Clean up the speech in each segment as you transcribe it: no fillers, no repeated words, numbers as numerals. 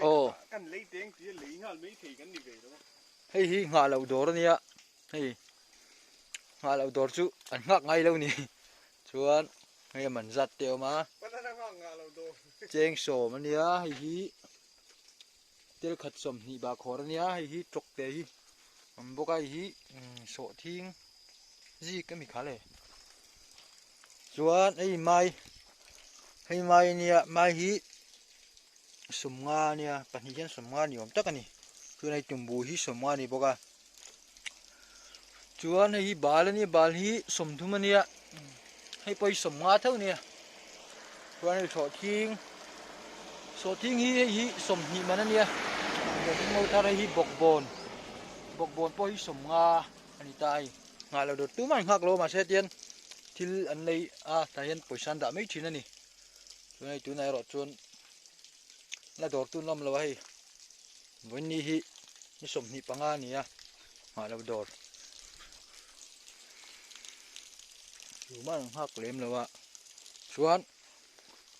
Aw. Kan lei teng tia lei nghal mai thei kan ni ve lo a. Hei hi nghah loh dawr a nia, hei nghah loh dawr chu an nghak ngai lo ni. Chuan hei a man zat te a awm a. Cheng sawm a nia, hei hi tel khat 20 bah khawr a nia, hei hi tawk te hi a awm bawk a, hei hi sawhthing zik a mi kha le. Chuan hei mai, hei mai a nia, mai hi 50 a nia, pahnih hian 50 ni awm tak a ni. Chuan hei tumbu hi 50 a ni bawk a. Chuan hei hi bal a nia, bal hi 30 a nia, hei pawh hi 50 tho a nia. Chuan hei sawhthing, sawhthing hi hei hi 20 man a nia. Sawhthing ngo thar hei hi bawkbawn, bawkbawn pawh hi 50 a ni ta a hei. Nghah loh dawt tumah an nghak lo a mahse hetiang thil an lei a tah hian pawisa an dah mai thin a ni. Chuan hei tunah erawh chuan la dawr tun lawm lo a hei vawiin hi ni 25 a ni a nghah loh dawr. Tumah an nghak lem lo a chuan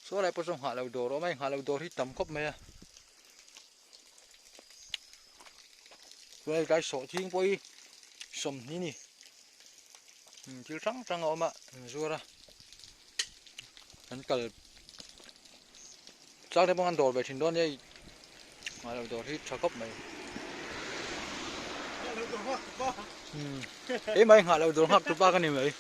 saw lai pawh saw nghah loh dawr a awm a hei nghah loh dawr hi tam khawp mai a. Chuan hei tlai sawhthing pawh hi 20 ni thil hrang hrang a awm a an zuar a an kal chang te pawh an dawr ve thin dawn nia a lo dawr hi tha khawp mai keimah hi nghah loh dawr nghak tu pa ka ni mai.